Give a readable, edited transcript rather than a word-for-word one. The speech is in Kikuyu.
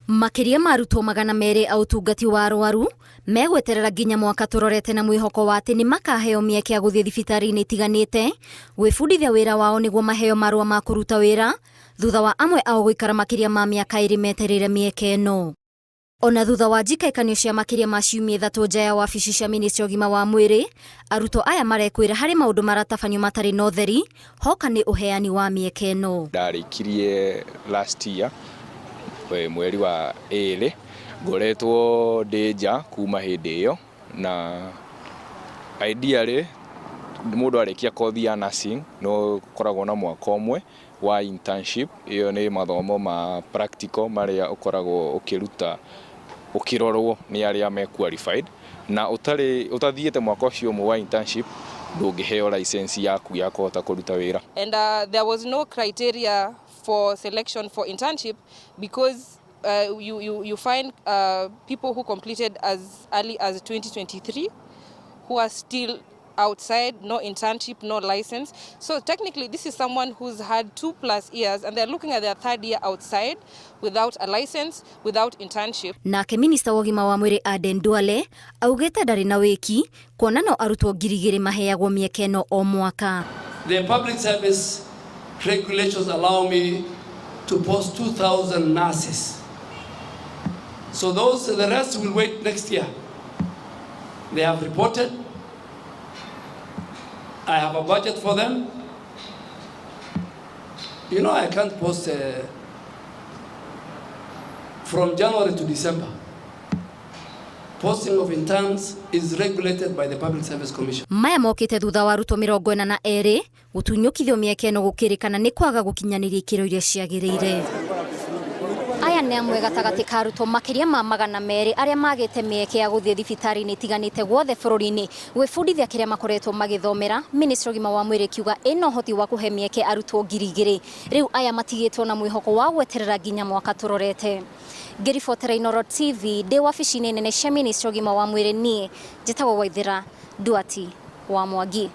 Makĩria ma arutwo 200 a ũtungati wa arwaru megweterera nginya mwaka tũrorete na mwĩhoko wa atĩ nĩ makaheo mĩeke ya gũthiĩ thibitarĩ-inĩ itiganĩte gwĩbundithia wĩra wao nĩguo maheo marũa ma kũruta wĩra thutha wa amwe ao gũikara makĩria ma mĩaka 2 metereire mĩeke ĩno. Ona thutha wa njikaĩkanio cia makĩria ma ciumia 3 nja ya wabici cia ministry ya ũgima wa mwĩrĩ, arutwo aya marekwĩra harĩ maũndũ maratabanio matarĩ na ũtheri hoka nĩ ũheani wa mĩeke ĩno. Ndarĩkirie last year mweri wa 2, ngoretwo ndĩ nja kuma hĩndĩ ĩyo, na ideally mũndũ arĩkia kothi ya nursing nĩ ũkoragwo na mwaka ũmwe wa internship. Ĩyo nĩ mathomo ma practical marĩa ũkoragwo ũkĩruta ũkĩrorwo nĩ arĩa me qualified, na ũtarĩ ũtathiĩte mwaka ũcio ũmwe wa internship ndũngĩheo license yaku ya kũhota kũruta wĩra. And there was no criteria for selection for internship because you find people who completed as early as 2023 who are still outside, no internship, no license. So technically this is someone who's had 2+ years and they're looking at their third year outside without a license, without internship. Nake minista wa ũgima wa mwĩrĩ Aden Duale augĩte ndarĩ na wĩki kuona no arutwo 2,000 maheagwo mĩeke ĩno o mwaka. The public service regulations allow me to post 2,000 nurses. So the rest will wait next year. They have reported. I have a budget for them. I can't post from January to December. Posting of interns is regulated by the Public Service Commission. Maya mokĩte thutha wa arutwo 42 gũtunyũkithio mĩeke ĩno gũkĩrĩkana nĩ kwaga gũkinyanĩria ikĩro iria ciagĩrĩire. Aya nĩ amwe gatagatĩ ka arutwo makĩria ma 200 arĩa magĩte mĩeke ya gũthiĩ thibitarĩ-inĩ itiganĩte guothe bũrũri-inĩ gwĩbundithia kĩrĩa makoretwo magĩthomera. Ministry ũgima wa mwĩrĩ kiuga ĩna ũhoti wa kũhe mĩeke arutwo 2,000. Rĩu aya matigĩtwo na mwĩhoko wa gweterera nginya mwaka tũrorete. Ngĩribotera Inooro TV ndĩ wabici-inĩ nene cia Ministry ũgima wa mwĩrĩ, niĩ njĩtagwo Waithĩra Nduati wa Mwangi.